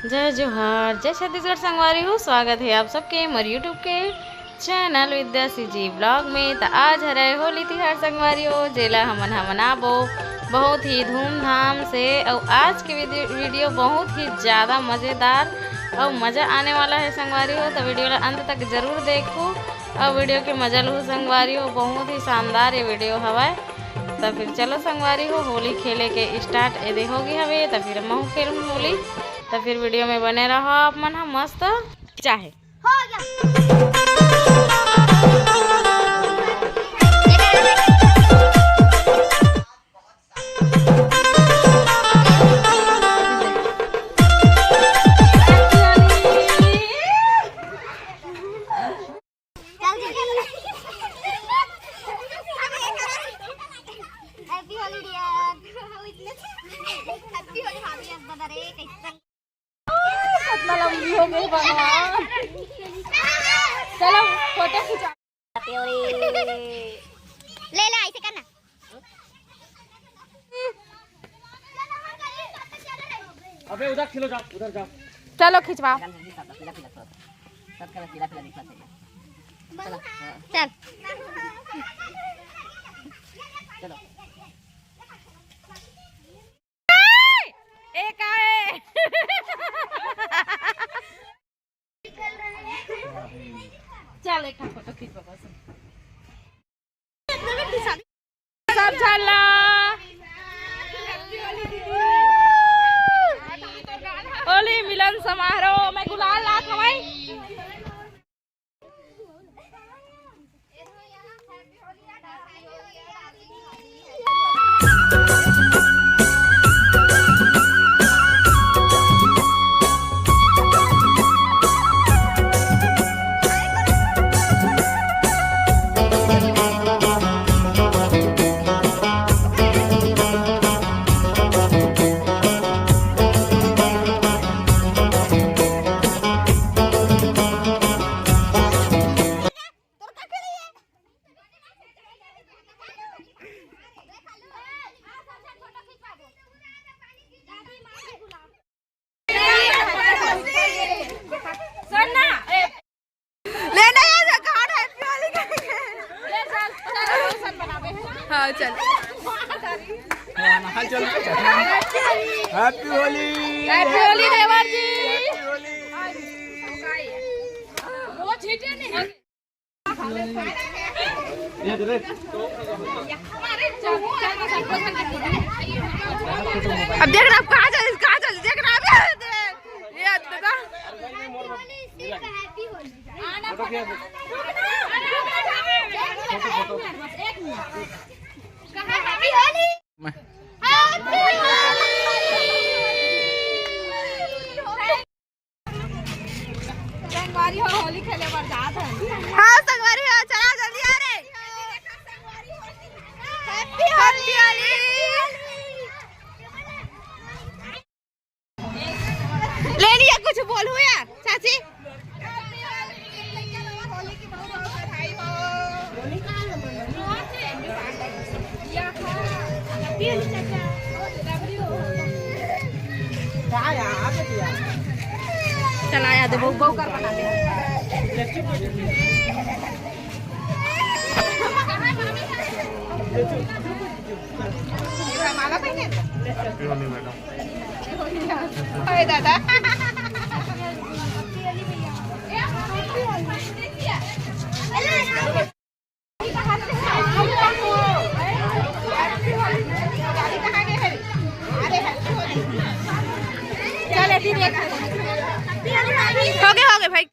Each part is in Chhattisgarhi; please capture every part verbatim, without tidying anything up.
जय जोहार, जय छत्तीसगढ़ संगवारी हो। स्वागत हे आप सबके मोर YouTube के चैनल विद्या सीजी ब्लॉग में। त आज हरे होली तिहार संगवारी हो, जेला हमन ह मनाबो बहुत ही धूमधाम से। अउ आज के वीडियो, वीडियो बहुत ही ज़्यादा मज़ेदार अउ मज़ा आने वाला है संगवारी हो। त वीडियो ला अंत तक जरूर देखो। अउ वीडियो के मज़ा लहू संगवारी हो, बहुत ही शानदार ये वीडियो हवय। त फिर चलो संगवारी हो, होली खेले के स्टार्ट एदे होगे हवे। त फिर महू खेलहूँ होली। त फिर वीडियो में बने रहो आप मन ह मस्त। चाहे हो गया। चल जी। Happy Holi dear। Happy Holi भाभी, अब बता रहे कैसे। कितना लंबी हो गई भगवान। चलो फोटो खिंचा। ले ले, ऐसे करना। अबे उधर खेलो, जाओ, उधर जाओ। चलो खिंचवाओ। पीला पीला थोड़ा सा। सब कलर पीला पीला दिखना चाहिए। चलो, हाँ। चल। चलो। एक आए। चल, एक ठो फोटो खींच बाबा से। सब झन ला। होली मिलन समारोह में गुलाल लात हवई। ले ना यार, कार्ड Happy Holi का। हाँ, चल। Happy Holi। Happy Holi देवर जी। Happy Holi। अब देख ना, अब कहाँ चल, कहाँ चल, देख ना, अबे देख। ये दादा। संगवारी हो, होली खेले बर जात हन। हाँ, संगवारी हो, चला जल्दी आ रे। Happy Holi। ले लिया, कुछ बोलू या चाची। चला यार, बहु, बहु कर बना दे। माला पहने। Happy Holi madam। ओए दादा। चल, ऐसे ही देख। हो गए, हो गए भाई।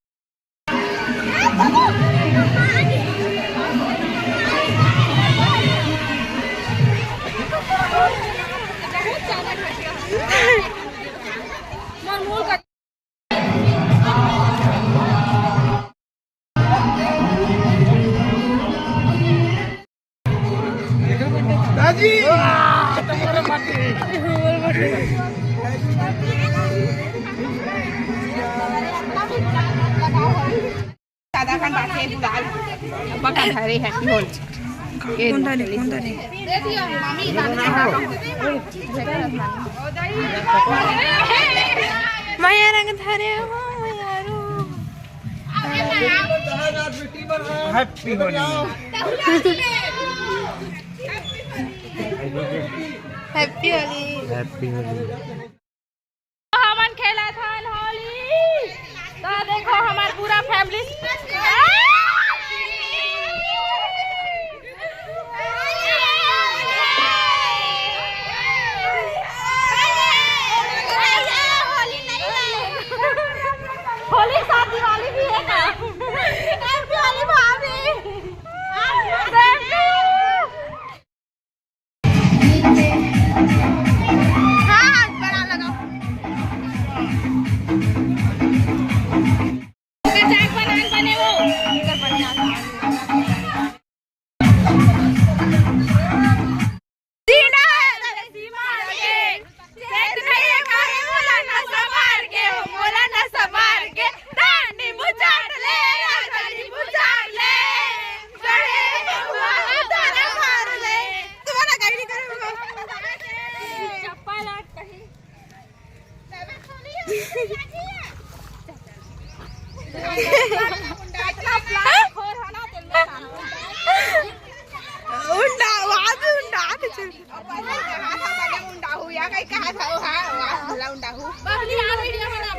दादी। दादा का बाटे गुलाल। बका धरे है, बोल। कौन धरे, कौन धरे? दे दिया, मामी, दादा का। मया रंग धरे हो मयारू। Happy Holi। Happy Holi। Happy Holi। हमन खेलत हन होली। तो देखो हमार पूरा family। होली साथ दिवाली भी है ना? Happy होली भाभी। हाँ, हाँ, बड़ा लगाओ। कचाक बनान बने वो। जीना है सीमा के, चैत नहीं है काहे बोला ना सवार के, हो बोला ना सवार के। रानी मुचाट ले, रानी मुचाट ले। चढ़े हुआ तारा मार ले। तुम्हारा गाड़ी नहीं करेगा। चप्पल और कहीं। उंडा, वहाँ भी उंडा, आते चल। उंडा हूँ, या कहीं कहा था, हाँ, वहाँ भला उंडा हूँ। बबली, आ वीडियो बना।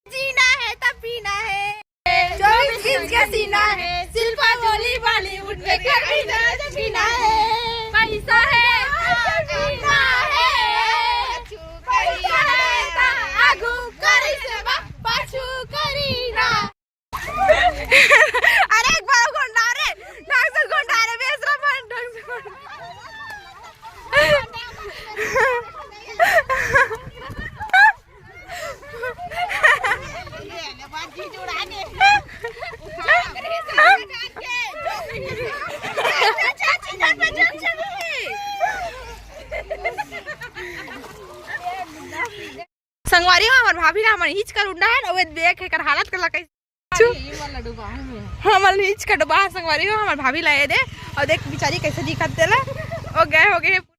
जीना है तब पीना है, चौबीस इंच का सीना है, शिल्पा बोली बॉलीवुड में कर भी दर्द पीना है। पैसा है तो पीना है, पैसा है तो आगू करी से बा-, पाछू करी ना। अरे एक बार गोंडा रे, ढंग से गोंडा रे, बेसरा बन ढंग से गोंडा। संगवारी हो, हमर भाभी ला हमन हिच कर उंडा है, अउ देख एकर हालत कला कैसे। हमन हिच कर डुबा संगवारी हो, हमर भाभी ला ये दे, अउ देख बेचारी कैसे दिखत तेला, ओ गए हो गए।